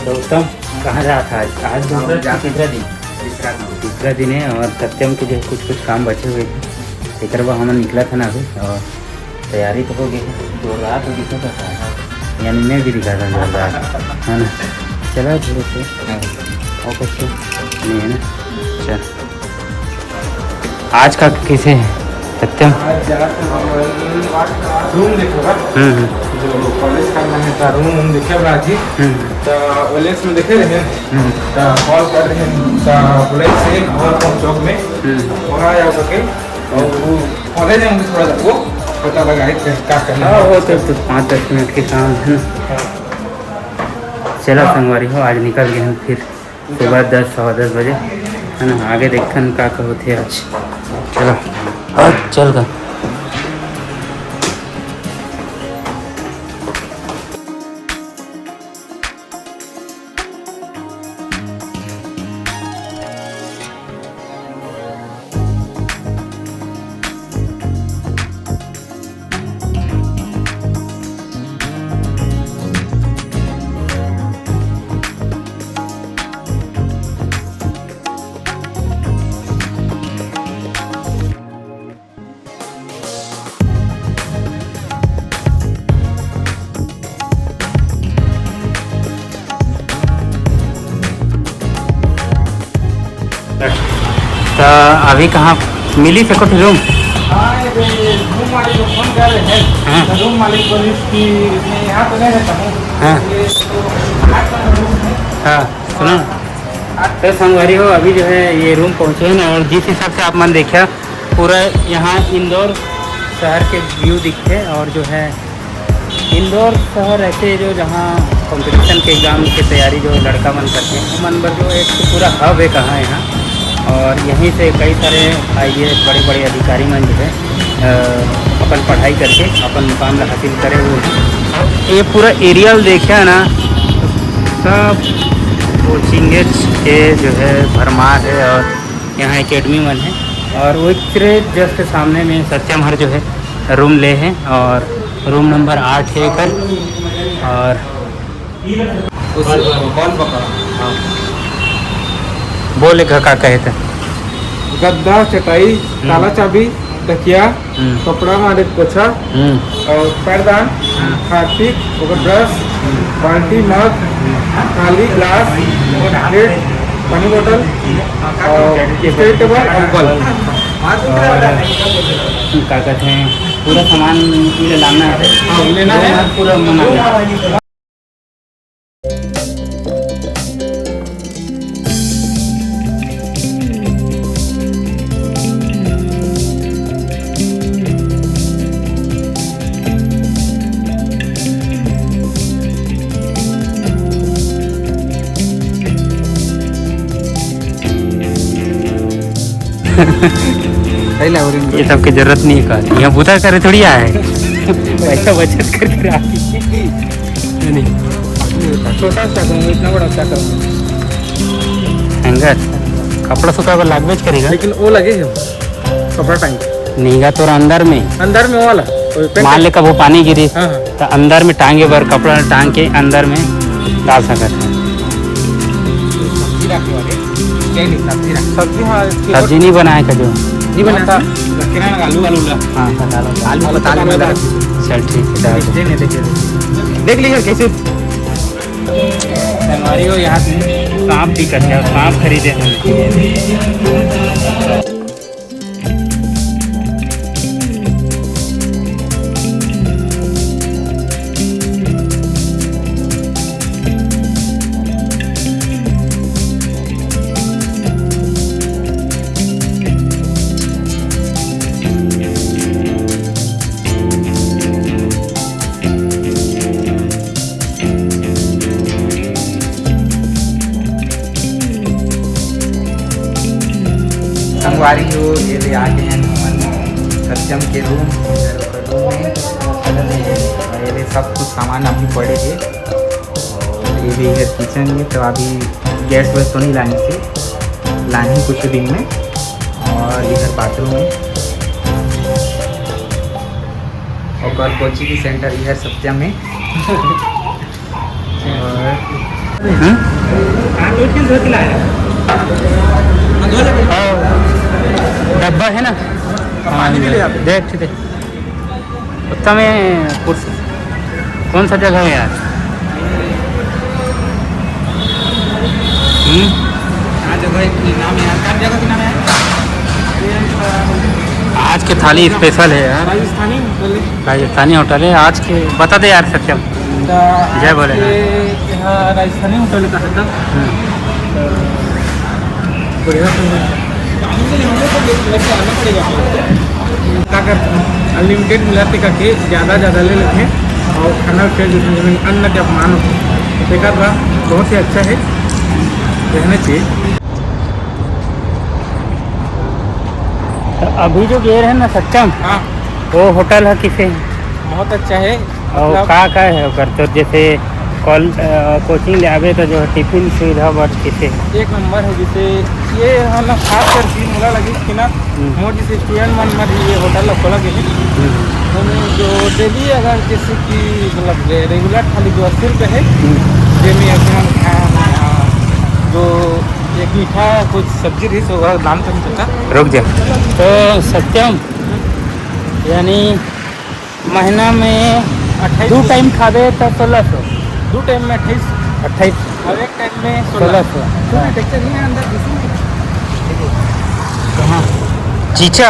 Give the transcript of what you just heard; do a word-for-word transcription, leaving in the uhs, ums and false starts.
गौतम, कहाँ जात हे आज? आज दूसरा कि तीसरा दिन? तीसरा दिन। तीसरा दिन है और सत्यम के जो कुछ कुछ काम बचे हुए थे, एकर बर हमन निकलत हन अभी। और तैयारी तो हो गई है, जोरदार तो दिखत हे, यानी मैं भी दिखत हँव जोरदार, है ना? चला, चलो, चलो। हाँ। और कुछ तो नहीं है ना? चल। आज का कइसे हे सत्यम? आज जात हन रूम देखे बर। हम्म, हम्म। जो कॉलेज करना है, तो रूम, रूम देखे बर आज ही। हम्म। तो ओएलएक्स में देखे रहे, हम्म। तो कॉल करे रहे, तो बोले से भवन चौक में, हम्म। वहाँ जा सके। और वो कॉलेज में मुझे थोड़ा वो पता लगा है कि क्या करना हाँ, है। वो तो, तो पाँच दस मिनट के काम है ना। हाँ। चला हाँ। संगवारी हो, आज निकल गए हम फिर। सुबह दस, सवा दस बजे, है ना? आगे देखथन का का होथे आज। चलो, और चल का। त अभी कहाँ मिली से कुछ रूम? हाँ, ये रूम वाले लोग फोन कर रहे हैं। हाँ। तो रूम मालिक बोलिस कि मैं यहाँ तो नहीं रहता हूँ। हाँ। ये तो आठ नंबर रूम है। हाँ, सुनो ना। तो संगवारी हो, अभी जो है ये रूम पहुँचे हैं ना, और जिस हिसाब से आप मन देखा, पूरा यहाँ इंदौर शहर के व्यू दिखथे और जो है इंदौर शहर ऐसे जो जहाँ कंपटीशन के एग्जाम के तैयारी जो लड़का मन करथे, वो मन बर जो एक पूरा हब है कहाँ यहाँ। और यहीं से कई सारे आईएएस बड़े बड़े अधिकारी मन जो है, अ, अपन पढ़ाई करके अपन मुकाम ला हासिल करे हुए हैं। ये पूरा एरिया ल देखे ना, सब कोचिंग के जो है भरमार है और यहाँ एकेडमी मन है। और वो जस्ट सामने में सत्यम हर जो है रूम ले है और रूम नंबर आठ है एकर। और उस बॉल पकड़ा। हाँ। बोल एक का कहे थे। गद्दा, चटाई, हम्म। ताला चाबी, तकिया, हम्म। कपड़ा मारे पोछा, हम्म। और पैरदान, हम्म। हार्पिक, ओकर ब्रश, हम्म। बाल्टी, मग, हम्म। थाली, ग्लास, प्लेट, पानी बोतल, हम्म। और स्टडी टेबल और बल्ब। और का कहते हैं, पूरा सामान पूरा लाना है। हाँ, लेना है। पूरा मना है। सही लग रही है। ये सब के जरूरत नहीं है का, यहाँ बुता करे थोड़ी आए हैं। पैसा बचत करके रखी। नहीं, नहीं। छोटा सा करूँगा, इतना बड़ा क्या करूँगा? हैंगर, कपड़ा सुखाए बर लागबेच करेगा। लेकिन वो लगे है, कपड़ा टांग के। नीगा तोर अंदर में। अंदर में वाला, वो पैंट मान ले कभू पानी गिरी, हाँ, हाँ। तो अंदर में टांगे बर कपड़ा टांग के अंदर में डाल सकत है। सब्जी रखे वाले, क्या नहीं, सब्जी रख। सब्जी, हाँ, इसकी सब्जी नहीं बनाए का जो? नहीं बना। किराना आलू, आलू ला। हाँ, आलू, आलू, आलू, आलू। चल ठीक है, डाल। देख, देख, देख, देख। देख लीजिए कैसे। संगवारी हो, यहाँ से सांप दिखत है, सांप खरीदे हैं। संगवारी हो, ये ले आके हैं हमन सत्यम के रूम। रूम में ये ले सब कुछ सामान अभी पड़े है। और ये भी है किचन में, तो अभी गैस वैस तो नहीं लानी से, लानी कुछ दिन में। और इधर बाथरूम है, और कोचिंग सेंटर इधर सत्यम में। और हम्म? हाँ, डब्बा है ना? हाँ, पानी भी ले आते। देख, देख। उत्तम है, कुछ, कौन सा जगह है यार? हम्म? हाँ, जगह एक नाम है यार। कौन जगह का नाम है? आज के थाली स्पेशल है यार। राजस्थानी बोले। राजस्थानी होटल है आज के, बता दे यार सत्यम। त जय आज भोलेनाथ। के यहाँ राजस्थानी होटल का है ना? हम्म। बढ़िया सुंदर। पानी के लिए हम लोग को लेके आना पड़ेगा। का करते हैं? अनलिमिटेड मिलाते करके ज़्यादा ज़्यादा ले लेते हैं और खाना फिर जिसमें अन्न के अपमान होते हैं। देखा था, बहुत ही अच्छा है, रहना चाहिए। तो अभी जो गे रहे ना सत्यम, हाँ। वो होटल है किसे? बहुत अच्छा है। और मतलब का का है ओकर? तो जैसे कॉल, अ, कोचिंग ले आवे तो जो टिफिन सुविधा बर किसे? एक नंबर है, जैसे ये है ना, खास कर चीज मोला लगे कि ना, हम्म। मोर जैसे स्टूडेंट मन बर ये होटल ला खोला गया है। हम्म। तो जो डेली अगर जैसे कि मतलब रे-, रेगुलर थाली जो अस्सी रुपये है, हम्म। जेमे अपन, अ, जो एक मीठा कुछ सब्जी रही, तो ओकर दाम कम करता। रुक जा। तो सत्यम, यानी महीना में अट्ठाईस दू टाइम खाबे त सोलह सौ। दू टाइम में अट्ठाईस। अट्ठाईस। और एक टाइम में सोलह सौ। सोलह सौ। हाँ। टेक्सचर नहीं है अंदर, किसी में। कहाँ? चीचा।